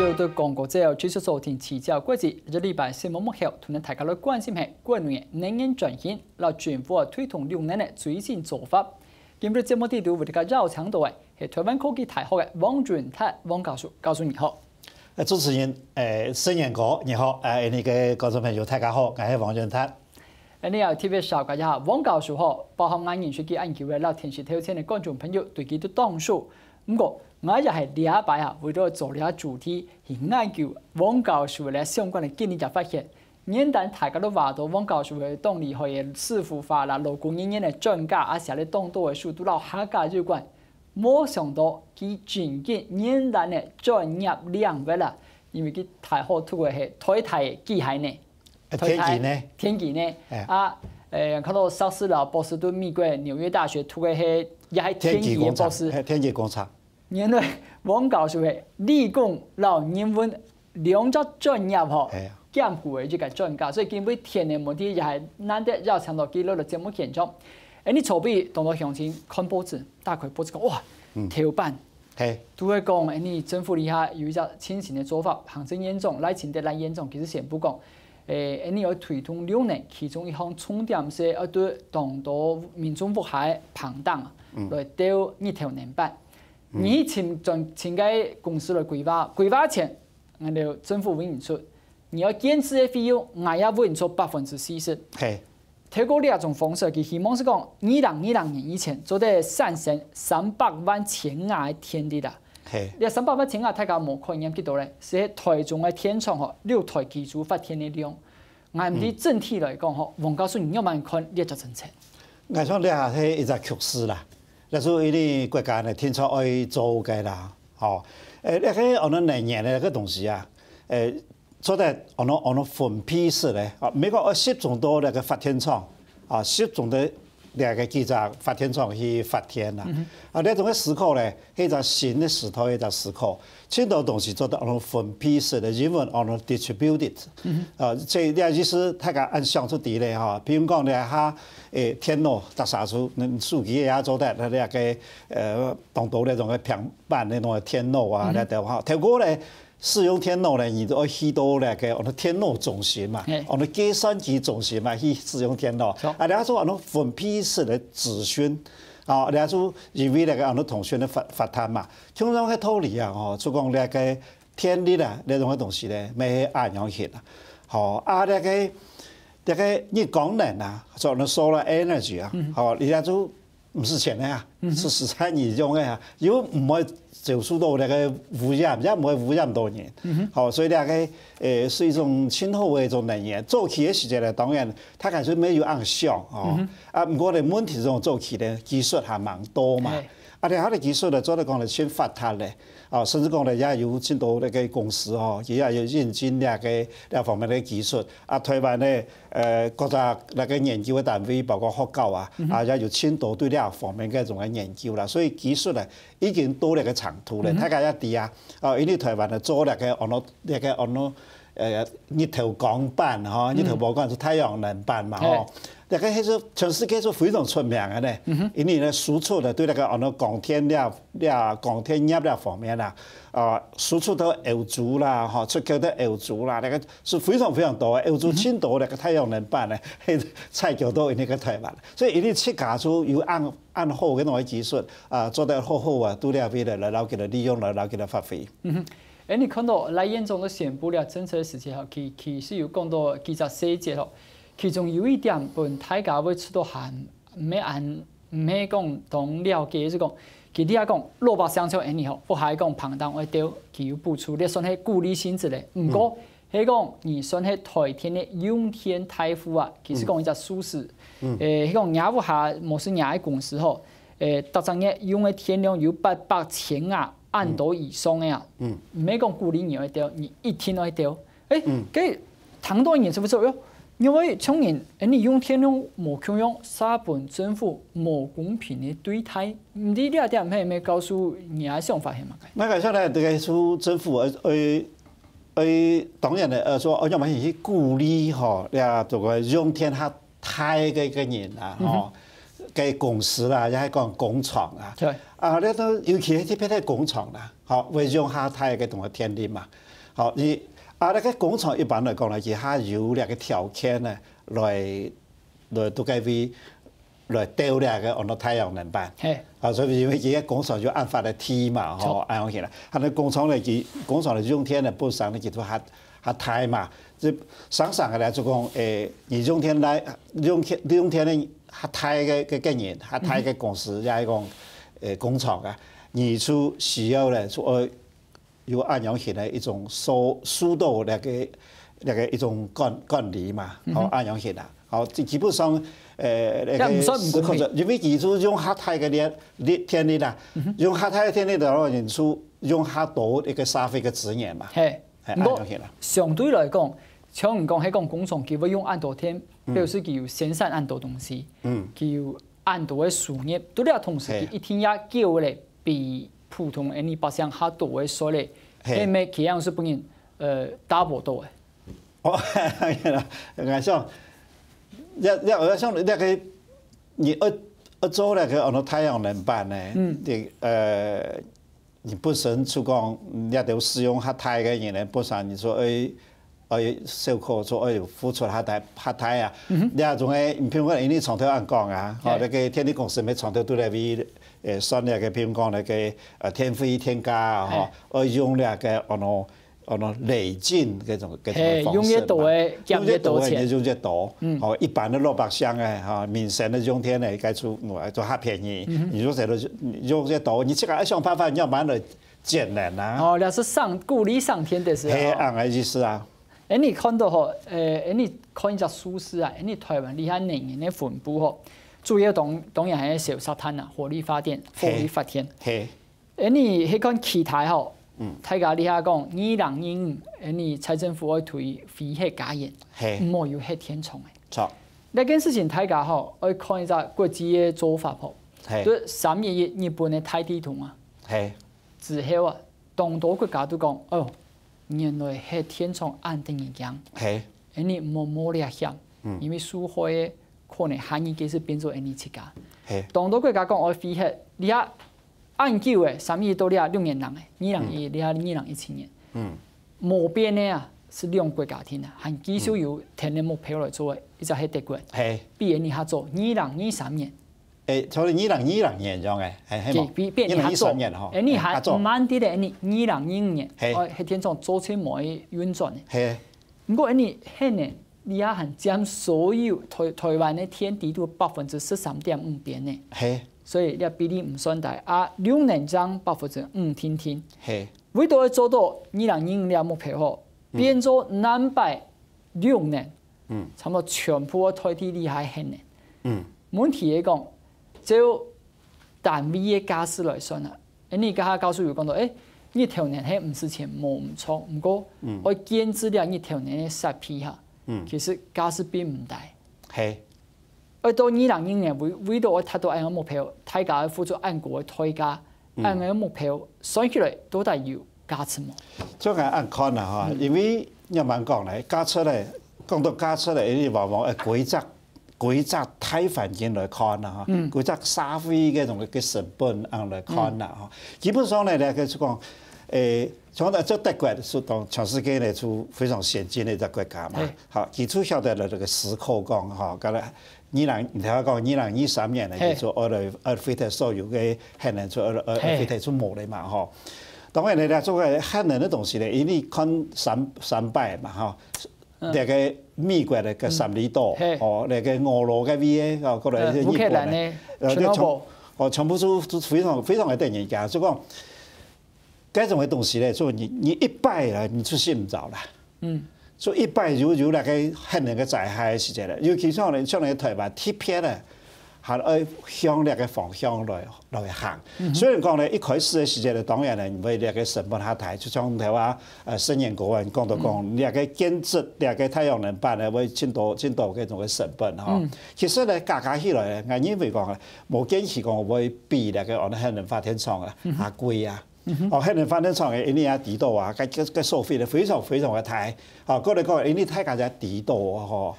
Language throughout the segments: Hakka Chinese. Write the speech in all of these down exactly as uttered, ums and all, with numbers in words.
有對廣告之後，繼續鎖定聚焦國際。這禮拜新聞幕後，同大家來關心係國內能源轉型，摎政府推動綠能个最新做法。今日節目裡肚為大家邀請到个係台灣科技大學个黃俊達黃教授，教授你好。呃，主持人，呃，盛元哥，你好，呃，你个觀眾朋友，大家好，我係黃俊達。恁呢啊，特別紹介一下黃教授吼，包含𠊎認識佢恁久个摎電視頭前个觀眾朋友對佢都當熟。毋過，𠊎也係這擺啊，為著做這主題，去研究黃教授个相關个經歷，才發現，原來大家都話到黃教授係當厲害个師傅法啦，勞工人員个專家，啊寫了當多个書，都摎客家有關。無想到佢真經原來个專業領域啦，因為佢大學讀个係台大个機械呢。 天氣呢？天氣呢？哎啊，呃，看到碩士啦，博士都美國紐約大學讀个係，也係天氣个博士。天氣工程。原來黃教授係理工摎人文兩隻專業吼，兼顧个一個專家，所以今晡日天氣問題也係難得邀請到佢來到節目現場。哎，你準備當多鄉親看報紙，打開報紙講，哇，頭版。 嘿，都會講，哎，你政府底下有一隻新型个做法，行政院長賴清德賴院長其實宣布講，哎，你要推動綠能，其中一項重點係要對當多民眾屋下个棚頂啊，來鬥日頭能板。你去尋專尋个公司來規劃，規劃前，𠊎兜政府會付出，你要建置个費用，𠊎也會付出百分之四十。嘿， 透過這種方式，佢希望係講二零二零年以前做得產生三百萬千瓦个電力啊。嘿，這三百萬千瓦大家無概念幾多咧？係台中个電廠吼，六台機組發電个量。𠊎毋知整體來講吼，黃教授你仰般看這隻政策？𠊎想這係一隻趨勢啦，這係一定國家呢定著愛做个啦，吼。誒，這個安到能源个這個東西啊，誒， 做得安到安到分配式个，啊，毋係講愛集中到該個發電廠，啊，集中到該個幾隻發電廠去發電啦。啊，這種个思考咧，係一隻新个時代个一隻思考。盡多東西做得安到分配式个，英文安到distributed。啊，這這意思大家恁想出來咧吼。比如講咧，哈，誒，電腦，大家手，手機也做得，該個，呃，當多該種个平板該種个電腦啊，該兜吼。透過咧， 使用電腦呢，你就愛去到該個安到電腦中心嘛，安到計算機中心嘛，去使用電腦。啊，然後做安到分配式个資訊，啊，然後做因為該個安到通訊个發發達嘛，通常个道理啊，吼，就講該個電力啊，該種个東西呢，乜係恁樣去啦。吼，啊，該個該個日光能啊，做安到solar energy啊，吼，你就 毋使錢个啊，係實在你用个啊，又毋會接觸到該個污染，也毋會污染到人。吼，所以這個誒係一種盡好个一種能源。早期个時節呢，當然大家係無有恁想吼。啊，毋過呢，問題這種早期呢，技術還蠻多嘛。啊，這下个技術呢，做得講呢，盡發達咧。啊，甚至講呢，也有盡多該個公司吼，佢也有引進這個這方面个技術。啊，台灣呢， 呃，各隻該個研究个單位，包括學校啊，啊，也有盡多對這方面个一種个研究啦。所以技術呢，已經到該個程度了，大家也知啊。哦，因為台灣呢做該個安到該個安到，呃，日頭光板吼，日頭光板係太陽能板嘛吼。該個係全世界係非常出名个呢，因為呢輸出呢對該個安到光電這這光電業這方面啦，啊，輸出到歐洲啦，吼，出口到歐洲啦，該個 係非常非常多个，歐洲盡多个太陽能板呢，係採購到𠊎等个台灣。所以𠊎等自家就有恁恁好个該種技術，啊，做得好好啊，對這位來來摎佢來利用，來摎佢來發揮。嗯哼，誒，你看到賴院長个宣布這政策个時節吼，佢佢係有講到幾隻細節吼，其中有一點分大家會覺得還毋係恁毋係講當了解，就講佢這下講老百姓像𠊎等吼，屋下講膨風愛吊，佢有補助，這算係鼓勵性質个。毋過 係講你算係台電个用電大戶啊，其實講一隻數字，誒，係講若屋下無係若个公司吼，誒，逐隻月用个電量有八百千瓦恁多以上个啊，毋係講鼓勵你愛吊，你一定愛吊。誒，該聽到人係毋係說，喲，因為像人，誒，你用電量無共樣，煞分政府無公平个對待，毋知這點係毋係教授你个想法係麼个？該个想呢，這個係政府愛愛 誒，當然了，呃，說，哦，愛麼个去鼓勵吼，這這個用電較大个个人啊，吼，个公司啦，也係講工廠啊，對，啊，這兜尤其係特別个工廠啦，吼，會用較大个同个電力嘛。好，你啊，該个工廠一般來講呢，佢還有這个條件呢，來來到該位來鬥這个安到太陽能板。嘿。啊，所以因為佢个工廠就恁闊个地嘛，吼，著。恁樣形啦。佢个工廠呢，佢工廠个用電呢，本身呢，佢都較較大嘛。這常常个來就講，誒，你用電來用電用電呢，較大个个个人，較大个公司，也係講，誒，工廠啊，你就需要咧，就愛 有恁樣形个一種受受到該个該个一種管管理嘛，吼，恁樣形啊。吼，基基本上，呃，該个也毋算毋公平。因為佢就用較大个電力電力啦，用較大个電力个人就用較多一个社會个資源嘛。嘿，嘿，毋過恁樣形啦。相對來講，像你講，係講工廠佢會用恁多電，表示佢有生產恁多東西，嗯，佢有 恁多个收入，對了同時，嘿，佢一定也繳咧比普通个你百姓較多个稅咧，嘿，係毋係佢樣式分人呃double到个？哦，𠊎想，這這𠊎想這个你愛愛做那个安到太陽能板呢，嗯，你呃 你本身就講，你兜使用較大个人呢，本身你就愛愛辛苦，就愛付出較大較大啊。嗯哼。你啊，總係，譬如講，你長透恁講啊，吼，嘿，該个電力公司乜長透都來為，呃，算該个，譬如講該个，呃，電費電價啊，吼，嘿，愛用該个，哦喏，哦喏，累進該種該種方式嘛。嘿，用越多个，減越多錢。用越多个，你就用越多。嗯。吼，一般个老百姓个，吼，民生个用電个，該就就較便宜。嗯哼。你用越多，用越多，你自家愛想辦法，你要慢慢來 節能啊。哦，這係上鼓勵上天个時候。係恁个意思啊。哎，你看到吼，呃，哎，你看一隻數字啊，哎，你台灣這下能源个分布吼，主要當當然係燒石炭啊，火力發電、火力發電。係。哎，你去看氣態吼，嗯，大家這下講二零二五，哎，你蔡政府愛推非核家園，係，毋好有核電廠个。著。這件事情大家吼，愛看一隻國際个做法吼，係，對三一一日本个大地圖啊，係。 之後啊，當多國家都講，哦，原來核電廠恁得人驚，係，哎，你毋好冒這險，嗯，因為受害个可能下一屆係變做哎你自家。係。當多國家講愛廢核，這下恁久个，三一到這下六年零个，二零一，這下二零一七年，嗯，無變个啊，係兩國家庭啊，還繼續有天然目標來做个，一隻係德國，係，比哎你較早，二零二三年。 誒，從二零二零年樣誒，係，係無？比比你較早，二零二三年吼，誒，你還較早。慢啲咧，你二零二五年，係。哦，核電廠做出無運轉誒。係。毋過，你核能，你也還佔所有台台灣个電底肚百分之十三點五邊呢。係。所以，這比例毋算大啊，六年佔百分之五定定。係。為著愛做到二零二五這目標吼，嗯。變做兩百六年， 嗯。差毋多全部愛代替這下核能。嗯。問題係講，照單位个價數來算啊，誒，你頭下教授有講到，誒，日頭能係毋使錢無毋著，毋過，嗯。愛建置這日頭能个設備哈，嗯。其實價數並毋低。係。愛到二零二五年為為著愛達到恁樣目標，大家愛付出恁高个代價，嗯。恁樣目標算起來到底有 價值無？就恁講啦哈，嗯。因為仰般講呢，價值呢，講到價值呢，因為往往愛歸隻歸隻大環境來看啦哈，嗯。歸隻社會个種个成本恁來看啦哈。嗯。基本上呢，這个就講，誒，像這德國係當全世界呢就非常先進个一隻國家嘛。係。好，佢就曉得了這个思考講哈，該个 二零，你頭先講二零二三年呢，係。佢就愛來愛廢忒所有个核能就愛愛係。愛廢忒就無了嘛吼。當然呢，這做个核能个東西呢，因為看三三擺嘛吼，嗯。這个美國个个三里島，嗯。係。哦，這个俄羅个位个，哦，過來嗯，日本个，烏克蘭个呃，就全，Chernobyl。哦，全部都都非常非常个得人驚，就講 該種个東西呢，就你你一擺啦，你就睡毋著啦。嗯。就一擺有有該个核能个災害个時節咧，尤其像呢像呢台灣特別咧，還愛向這个方向來來行。嗯哼。雖然講呢，一開始个時節呢，當然呢，因為這个成本較大，就像頭下，呃，盛年顧問講到講，嗯。這个建置這个太陽能板呢，會盡多盡多該種个成本吼。嗯。其實呢，加加起來呢，𠊎認為講呢，無見起講會比那个安核能發電廠啊，嗯哼。還貴啊。 嗯哼。哦，核能發電廠个，因為也知道啊，該該該收費呢非常非常个大。哦，過來講，因為大家也知道啊，吼，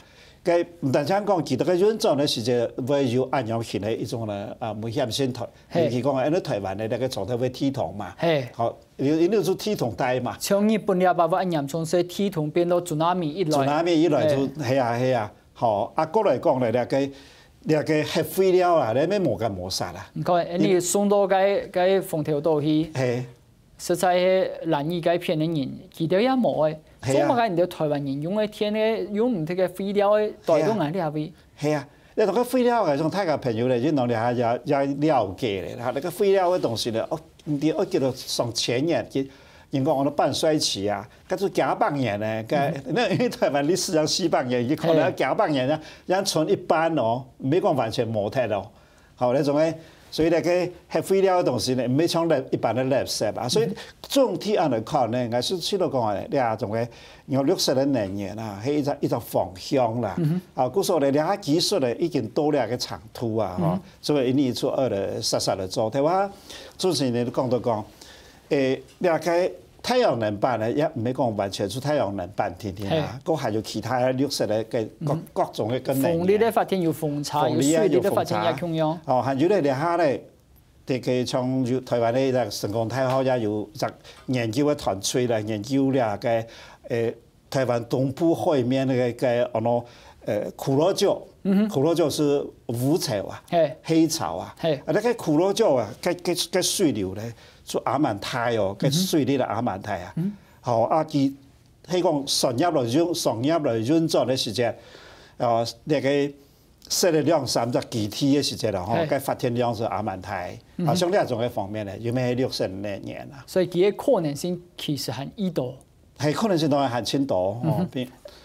該毋單淨講佢兜个運轉个時節會有恁樣形个一種呢，啊，危險性，尤其講恁樣台灣个該个狀態會地動嘛。好，因為就地動帶嘛。像日本這擺會恁嚴重，所以地動變到tsunami一來。tsunami一來就，係啊，係啊。好，啊，過來講咧，這个，這个核廢料啊，這乜無干無煞啦。你看，你送到該，該風頭島去。係。 實在係蘭嶼該片个人，佢兜也無个。係啊。做麼个你兜台灣人用个電个，用毋忒个廢料个，帶到𠊎這位？係啊，這兜个廢料个，像大家朋友咧，就攏了解，也，也了解咧，哈，該个廢料个東西咧，哦，你愛叫做上千年，佢，人講安到半衰期啊，該就幾百年呢，該，該因為台灣歷史上四百年，佢可能要幾百年啊，正存一半哦，毋係講完全無忒哦。 好，該種个，所以該个核廢料个東西呢，毋係像垃，一般个垃圾啊。所以總體恁來看呢，𠊎係試著講啊，這種个，用綠色个能源啊，係一隻，一隻方向啦。啊，故所呢，這下技術呢，已經到這个程度啊，吼，所以一年一度个實實來做。頭下主持人講到講，誒，這个 太陽能板呢，也毋係講完全係太陽能板定定啊，還有其他綠色个各，各種个能源。風力个發展有風車，有水力个發展也共樣。哦，還有咧，這下咧，這个像有台灣个一隻成功大學也有一隻研究个團隊來研究這个，誒，台灣東部海面个，个，安到，呃，骷髏礁，骷髏礁係烏潮啊，黑潮啊，啊，該个骷髏礁啊，个，个，个水流咧， 就恁大哦，該水力个恁大啊。吼，啊，佢係講商業來運，商業來運轉个時節，呃，這个設立兩三隻基地个時節了吼，該發電量係恁大。啊，像這種个方面呢，有無綠色能源啊？所以佢个可能性其實還已多。係，可能性當然還盡多，吼，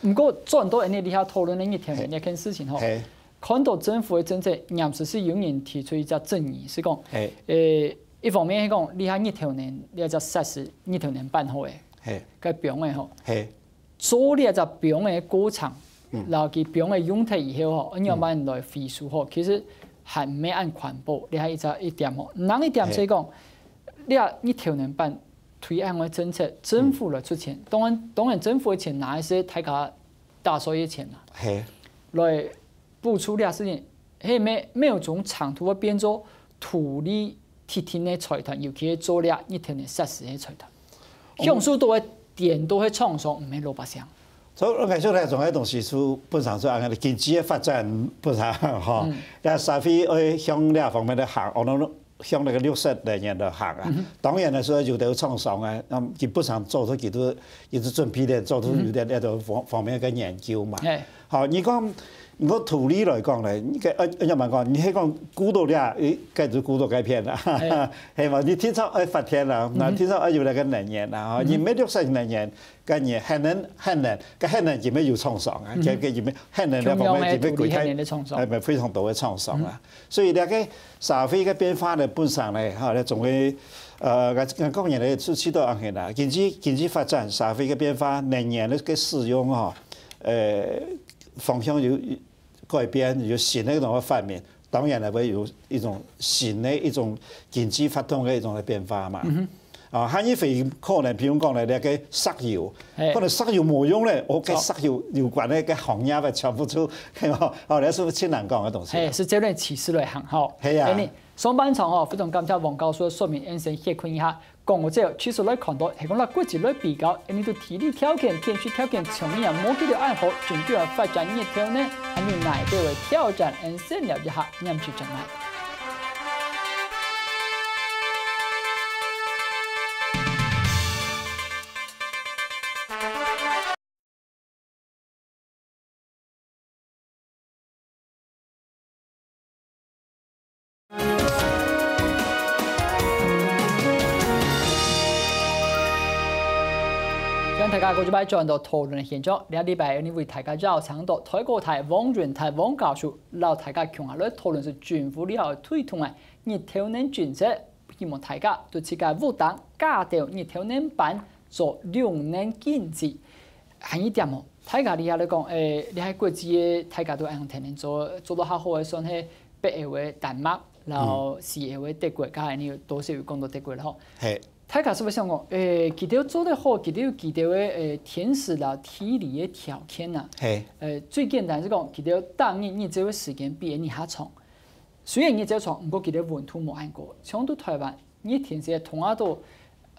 毋過轉到𠊎俚這下討論个日頭能這件事情吼， 看到政府个政策，嚴時係有人提出一隻爭議，係講，誒，一方面係講，這下日頭能，這隻設施日頭能板好誒，該枋仔吼，做這隻枋仔過程，然後佢枋仔用忒以後吼，仰般來回收吼，其實還毋係恁環保，這下一隻一點吼。另一點係講，這日頭能板推行个政策，政府來出錢，當然，當然政府个錢拿个係大家納稅个錢啦，來 補助這事情，係無，無種程度會變做圖利特定个財團，尤其係做這日頭能設施个財團。享受到个顛倒係廠商，毋係老百姓。所以𠊎想這種个東西係本身係恁樣个經濟个發展本身吼，該社會愛向這方面來行，哦，向該綠色能源來行啊。當然呢，所以有兜廠商啊，佢本身做出佢都，佢都準備咧，做出有兜這種方，方面个研究嘛。好，你講，你講土地來講呢，你个，呃，仰般講，你係講孤島這，誒，該就孤島該片啦，係嘛？你定著愛發電啦，那定著愛有那個能源啦，吼，你沒綠色能源，該你核能，核能，該核能佢乜有廠商啊，佢，佢佢乜核能那方面佢乜歸開，核能个廠商，誒，非常多个廠商啊。所以這個社會个變化呢，本身呢，哈，那總會，呃，𠊎，𠊎講人呢，係，係都恁樣啦。經濟，經濟發展，社會个變化，能源个使用，哈，呃， 方向有改變，有新个一種个發明，當然呢會有一種新个一種經濟活動个一種个變化嘛。啊，還有一回可能，比如講呢，那個石油，可能石油無用咧，哦，跟石油有關个个行業个全部就，係嘛？哦，那係盡難講个東西。係，係照恁樣趨勢來行吼。係啊。上半場吼，非常感謝王教授个說明，𠊎先歇睏一下。 講到這，其實來看到，係講拿國際來比較，𠊎俚在地理條件、天氣條件、場面也無佢兜恁好，真正愛發展日頭呢，還有哪兜个挑戰，𠊎俚先尞一下，黏時轉來。 歡迎大家過一擺轉到討論个現場，這禮拜𠊎俚為大家邀請到台科大黃允泰黃教授，摎大家共下來討論係政府這下推動个日頭能政策，希望大家在自家屋頂加兜日頭能板做綠能經濟。 還有一點哦，大家這下來講，誒，這下國際个大家都恁樣天天做，做到較好个，算係北歐个丹麥，然後西歐个德國，剛才你有多少有講到德國了吼。係。大家係毋係想講，誒，佢兜做得好，佢兜有佢兜个，誒，天時啦、地理个條件啊。係。誒，最簡單係講，佢兜當日日照个時間比𫣆俚較長。雖然日照長，毋過佢兜溫度無恁高。像在臺灣，熱天時通下到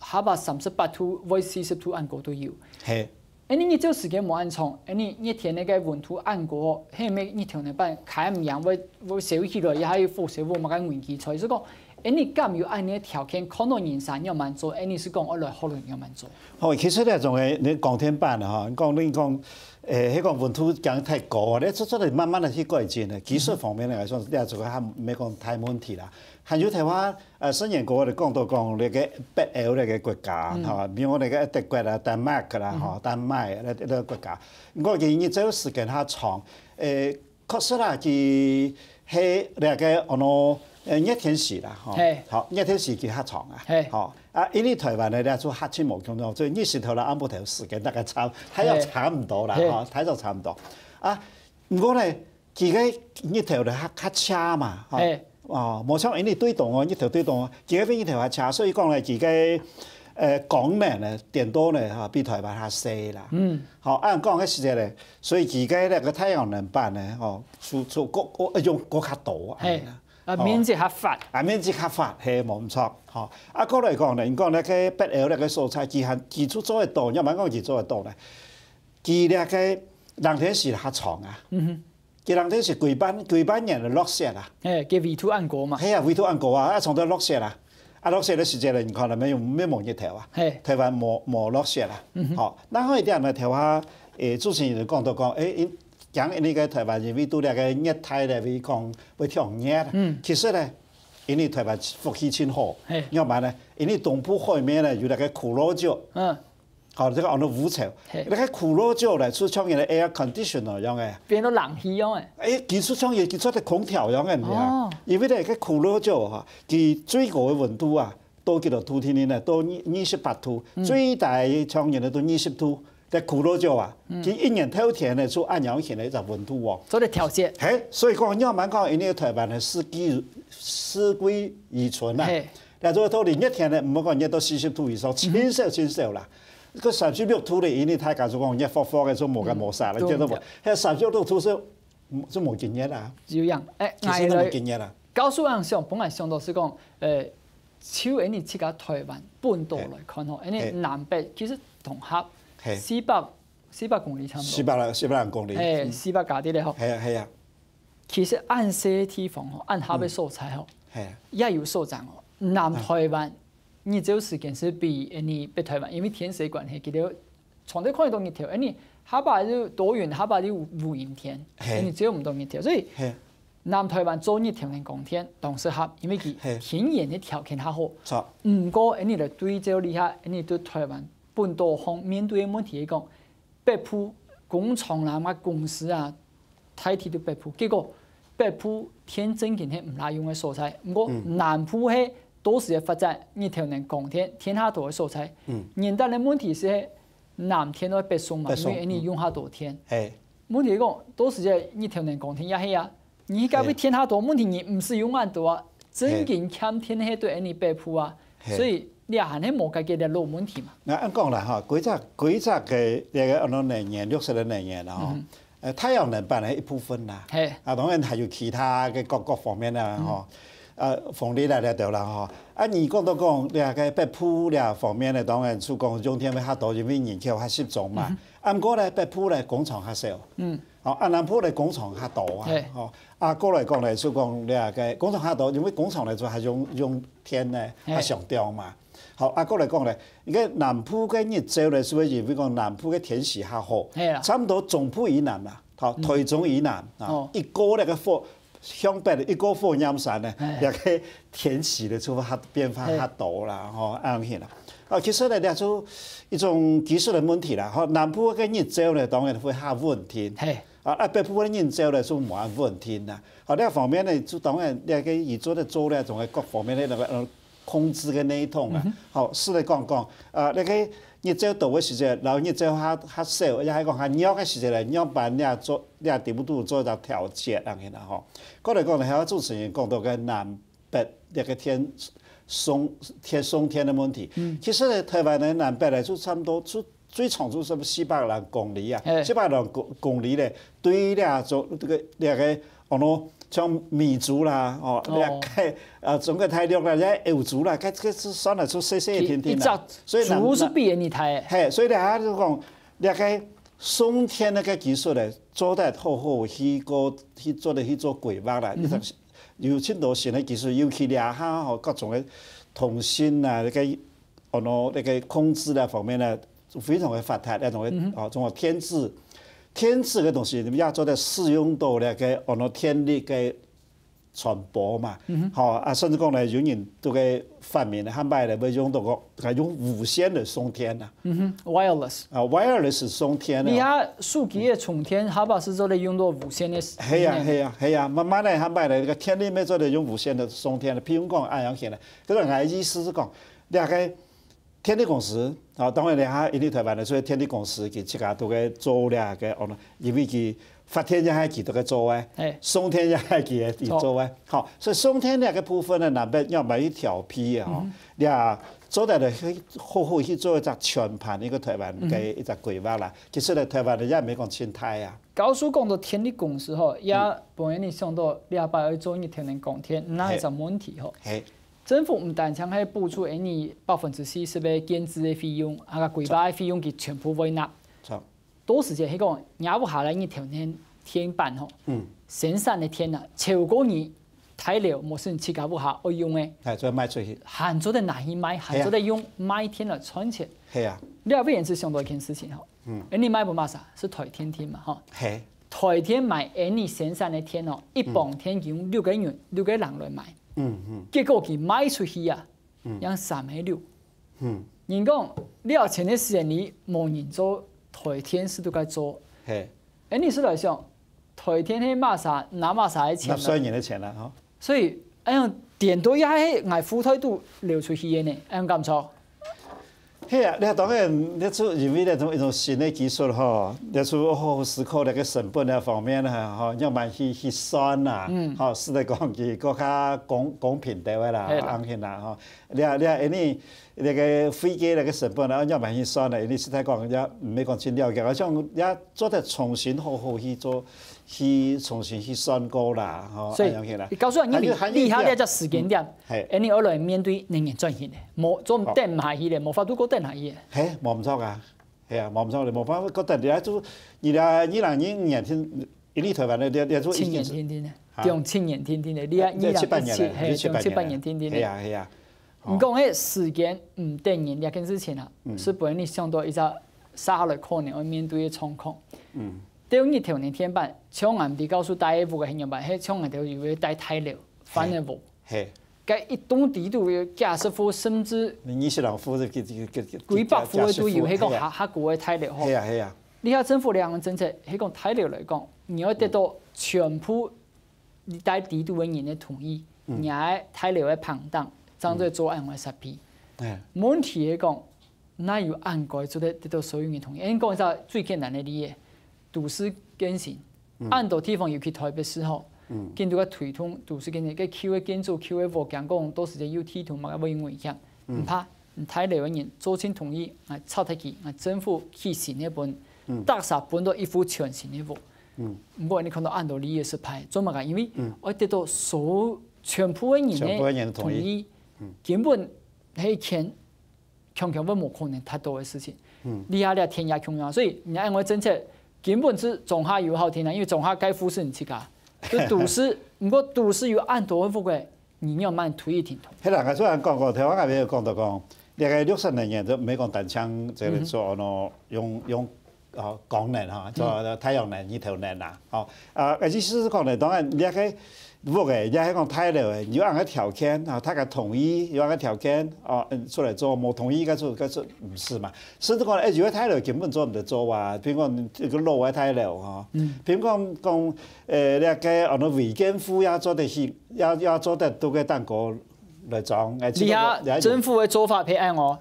下把三十八度，會四十度恁高都有。係。 𫣆俚日照時間無恁長，𫣆俚熱天該个溫度恁高，係毋係日頭个板開毋贏，會會燒起來，也還有火燒屋麼个危機在。所以講，𫣆俚敢有恁樣个條件，看到人山仰般做，𫣆俚係講愛來學人仰般做。好，其實這種个，你光電板啊，吼，你講你講，誒，迄个溫度降太高啊，你做做得慢慢个去改進个，技術方面來講，這做个還毋係講大問題啦。還有台灣 呃，新年過後就講到講那个北歐那个國家，嗯。吼，比如那个德國啦、丹麥啦，嗯。吼，丹麥那那个国家，毋過佢日照時間較長，誒，確實啦，佢係那个安到，呃，熱天時啦，吼，嘿。吼，熱天時佢較長啊，嘿。吼，啊，因為台灣呢，那就較盡無共樣，所以日時頭啦、暗晡頭時間大概差，還要嘿。差毋多啦，嘿。吼，還要差毋多。啊，毋過呢， 佢个日頭咧較較斜嘛，吼。嘿。哦，無像𫣆俚對東哦，日頭對東哦，佢个日頭較斜，所以講咧，佢个，呃，光能咧，電到咧，吼，比台灣較細啦。嗯。吼，按講个時節咧，所以佢个那个太陽能板咧，吼，出出个个用个較多啊。嘿。啊，吼。面積較闊。啊，面積較闊，嘿，無毋著，吼。啊，過來講咧，你講那个北歐那个所在，佢還佢就做得到，要毋然講佢做得到咧，佢那个冷天時較長啊。嗯哼。 佢人這係幾百幾百年个落雪啊。嘿，佢緯度恁高嘛。係啊，緯度恁高啊，啊，常常落雪啊。啊，落雪个時節咧，你看了沒有？沒有日頭啊。嘿。台灣無無落雪啊。嗯哼。好，然後一點呢，頭下，誒，主持人就講到講，誒，因講因為个台灣因為都這个熱帶咧，會講會忒熱啊。嗯。其實呢，因為台灣福氣真好，嘿。要不然呢，因為東部海面呢有那个苦羅橋，嗯。 好，這个安到烏潮，嘿。那个苦羅橋咧，就像人个air conditioner樣个。變到冷氣樣个。誒，佢就像人佢做个空調樣个，你知啊？哦。因為咧，个苦羅橋哈，佢最高个溫度啊，到幾多度天呢？到二二十八度，嗯。最低个像人个到二十度。个苦羅橋啊，嗯。佢一年透天呢，就恁樣形个一隻溫度哦。做得調節。嘿，所以講，要毋然講，因為台灣个四季四季如春啊，嘿。 那做到你熱天呢，毋好講熱到四十度以上，嗯。真少真少啦。个三十六度咧，因為大家就講熱火火个，就無个無啥了，嗯，見到無？對。還有三十六度是，嗯，就無幾熱啦。有影，誒，其實都無幾熱啦。𠊎來，教授恁想，本來想到係講，誒，就𫣆俚自家台灣本島來看吼，嘿。𫣆俚南北其實同合嘿。四百四百公里差不多。四百四百公里。誒，嗯。四百加啲咧吼。係啊，係啊。 其實恁細个地方吼，恁狹个所在吼，嗯。係啊。也有所長哦。南台灣日照時間係比𫣆俚北台灣，因為天時个關係，佢兜常常看得到日頭，𫣆俚下把就多雲，下把就烏雲天，係。𫣆俚照毋到日頭，所以係。南台灣做日頭个光電當適合，因為佢係。天然个條件較好。著。毋過，𫣆俚來對照一下，𫣆俚對台灣本島方面對个問題來講， 北部工廠啦、麼公司啊，大體都北部。結果北部電正經係毋罅用个所在，毋過嗯。南部係到時个發展，日頭能光電，電較多个所在。嗯。原旦个問題係，南電到北送嘛，北送，因為𫣆俚用較多電。嗯。嘿。問題係講，到時个日頭能光電也係啊， 你該位天下多問題，你毋使用恁多啊，正經欠天係對𫣆俚北部啊，嘿。所以你也還係無解決个老問題嘛。那恁講啦吼，規隻規隻个這个安到能源，綠色个能源啦吼，嗯。呃，太陽能板係一部分啦，嘿。啊，當然還有其他个各各方面啦吼，嗯。呃，風力啦這兜啦吼。啊，你講到講這个北部這方面呢，當然就講用電會較多，因為人口較集中嘛。嗯。啊，毋過呢，北部呢，工廠較少。嗯。 吼，啊，南部个工廠較多啊，嘿。吼，啊，過來講呢，就講這个工廠較多，因為工廠來做還用用電呢，嘿。較上吊嘛。好，啊，過來講呢，你看南部个日照呢，係毋係因為講南部个天時較好，嘿啦。差不多中部以南啦，吼，嗯。台中以南啊，哦。一過那个火，向北的一過火焰山呢，嘿。那个天時的就較變化較多啦，嘿。吼，恁樣啦。啊，其實呢，這就一種技術的問題啦，吼，南部个日照呢，當然會較穩定。嘿。 啊，啊，北部个日照呢，就無恁穩定啦。好，這方面呢，就當然，這个佢做得做這種个各方面的那个，呃，控制个系統啊。嗯哼。好，試來講講，啊，那个日照多个時節，然後日照較較少，也係講較弱个時節呢，仰般這做，這底部都做到調節，恁樣啦吼。過來講呢，還有主持人講到个南北這个天，送電送電个問題。其實呢，臺灣个南北呢，就差毋多就最長就係四百零公里啊，四百零公公里呢，對這種這個這個，哦喏，像美洲啦，哦，這個呃中國大陸啦，這歐洲啦，該這個係算來就細細一點點啦。所以南竹係比人大。嘿，所以呢，佢就講，這個送電个技術呢，做得好好去過去做得去做規劃啦。有盡多新个技術，尤其這下吼，各種个通信啊，這個 哦喏，這個控制个方面呢，非常个發達，那種个哦，種个電子，電子个東西，你也做得使用到這個哦喏電力个傳播嘛。好啊，甚至講呢，有人都个發明，下擺呢會用到个，還用無線來送電啊。wireless。啊，wireless送電啊。你看手機个充電，下擺係做得用到無線个。係啊，係啊，係啊，慢慢个下擺呢，這個電力也做得用無線个送電，譬如講恁樣形个。可是𠊎意思係講，這個 電力公司，啊，當然了哈，因為臺灣个所以電力公司佢自家都在做這個，哦，因為佢發電也係佢都在做个，送電也係佢佢做个，好，所以送電這個部分呢，南北要買一條皮个吼，這做得來去好好去做一隻全盤一個臺灣个一隻規劃啦。其實呢，臺灣个也毋係講盡大啊。教授講到電力公司吼，也分人想到這擺愛做日頭能光電，哪一隻問題吼？政府毋單淨係補助𠊎俚百分之四十个建置个費用，啊个規劃个費用佢全部會納。到時節係講，若屋下來日頭天天板吼，生產个電啊，超過你大樓無係自家屋下愛用个，還做得賣出去，還做得拿去賣，還做得用賣電來賺錢。係啊，你也會因此想到一件事情吼，嗯，你賣分麼儕？係台電電嘛吼，係，台電買𠊎俚生產个電哦，一磅電佢用六個銀，六個零來買。 結果佢賣出去啊，正三個六。人講了錢个時間裡無人做，台電係都該做。係，恁樣式來想，台電係麼儕拿麼儕个錢啦。納稅人个錢啦，吼。所以恁樣顛倒也係𠊎褲袋肚流出去个呢，恁樣敢著？ 係啊，這當然，這就因為這種一種新个技術吼，這就好好思考這個成本个方面哈，吼，仰般去去算啦，吼，使得講佢更加公公平个話啦，恁樣啦，吼。這這因為這個飛機這個成本啊，仰般去算啦，因為實在講也毋係講盡了解，好像也做得重新好好去做 去重新去算過啦，吼，所以恁樣去啦。你告訴我，你還有還有你下這隻時間點，係，恁樣愛來面對能源轉型个，無做毋得下去咧，無法度過得下去咧。係，無毋著啊，係啊，無毋著咧，無辦法過得，你來做，你來二零二五年天，一粒台灣个，你你做青年天天个，啊，用青年天天个，你啊，二零一七，係，用七八年天天个，係啊係啊。你講个時間毋等人這件事情啊，係分你想到一隻下來可能會面對个狀況。 對日頭能天板，像𠊎比較熟戴个屋个係仰般，係像𠊎兜有个戴大樓，番仔屋，係，該一棟底肚有幾十戶，甚至二十零戶，幾百戶个都有，係講較較高个大樓吼。係啊係啊，你看政府兩个政策，係講大樓來講，你愛得到全部你戴底肚个人个同意，你个大樓个棚頂，正做做恁樣个設備。問題係講， 哪有恁該做得得到所有人同意？𠊎講一隻最簡單个例仔，都市更新，恁多地方，尤其台北市吼，緊都在推動都市更新，該舊个建築、舊个屋，驚講到時節有地動嘛，會有危險。毋怕，你大樓个人做盡同意，𠊎拆忒佢，𠊎政府起新个分，逐儕分到一戶全新个屋。毋過你看到恁多例仔失敗，做麼个？因為愛得到所有全部个人个同意，根本係一件 強強會無可能達到个事情。這下這電也共樣，所以你愛𠊎政策根本係中下游好聽啊，因為中下該戶係你自家，就都市，毋過都市有恁多个屋个，你仰般推一定通？係啦，𠊎雖然講過，頭先𠊎也有講到講，這個綠色能源就毋係講單淨這個做喏，用用 哦，光能哈，做太陽能、日頭能啦，吼。啊，意思係講呢，當然你也可以屋个，也可以講大樓个，有恁个條件啊，大家同意，有恁个條件，哦，出來做，無同意，該做該做毋係嘛。甚至講，欸，有个大樓根本做毋得做啊，譬如講這個老个大樓吼，譬如講講，呃，這個哦，違建戶也做得去，也也做得到个蛋糕來裝，欸，你看政府个做法係恁哦，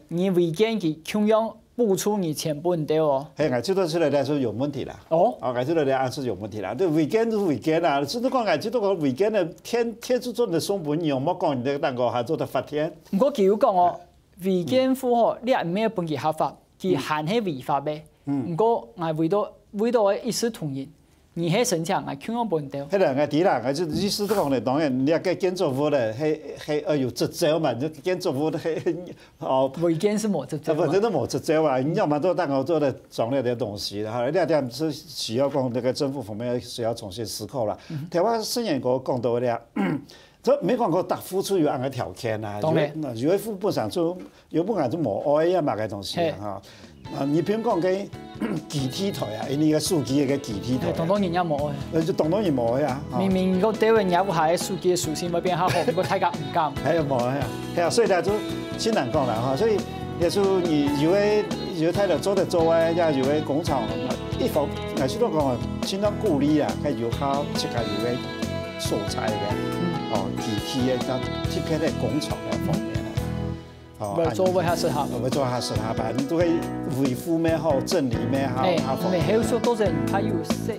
你違建佢共樣補助你錢分你兜哦。係，𠊎知道這個來說有問題啦。哦，啊，𠊎知道這個案是有問題啦。這違建就違建啦，只不過𠊎知道講違建个天天主尊的送本有沒有講你這個蛋糕還做得發天？毋過佢有講哦，違建戶吼，你也毋係分佢合法，佢還係違法个。毋過𠊎為到為到一視同仁，你係申請，𠊎共樣分你兜。係啦，𠊎知啦，𠊎就意思講咧，當然你个建築物咧，係係愛有執照嘛，你建築物係哦。違建是無執照嘛。啊，不，真的無執照啊！你要麼做蛋糕做得裝那些東西，哈，那點是需要講那個政府方面需要重新思考啦。台灣新聞稿講到咧，這沒講過答付出有恁个條件啊，當然。有有一副不想出，有不敢就無愛啊嘛个東西啊，哈。啊，你比如講个基地台啊，因為个手機个基地台啊，當多人也無愛。呃，就當多人無愛啊，哈。明明个單位人家屋下个手機个屬性會變較好，不過大家毋敢。還有無愛啊？係啊，所以呢，就真難講啦，哈。所以也是你有个有个態度做得做个，也有个工廠，一方，𠊎是都講，盡量鼓勵啊，佢有較自家有个所在个，哦，基地个，特別个工廠个方面啊。 哦，會做會較適合。會做較適合吧？你都可以維護咩好，整理咩好，哎，較方便。你還有說多少人他有設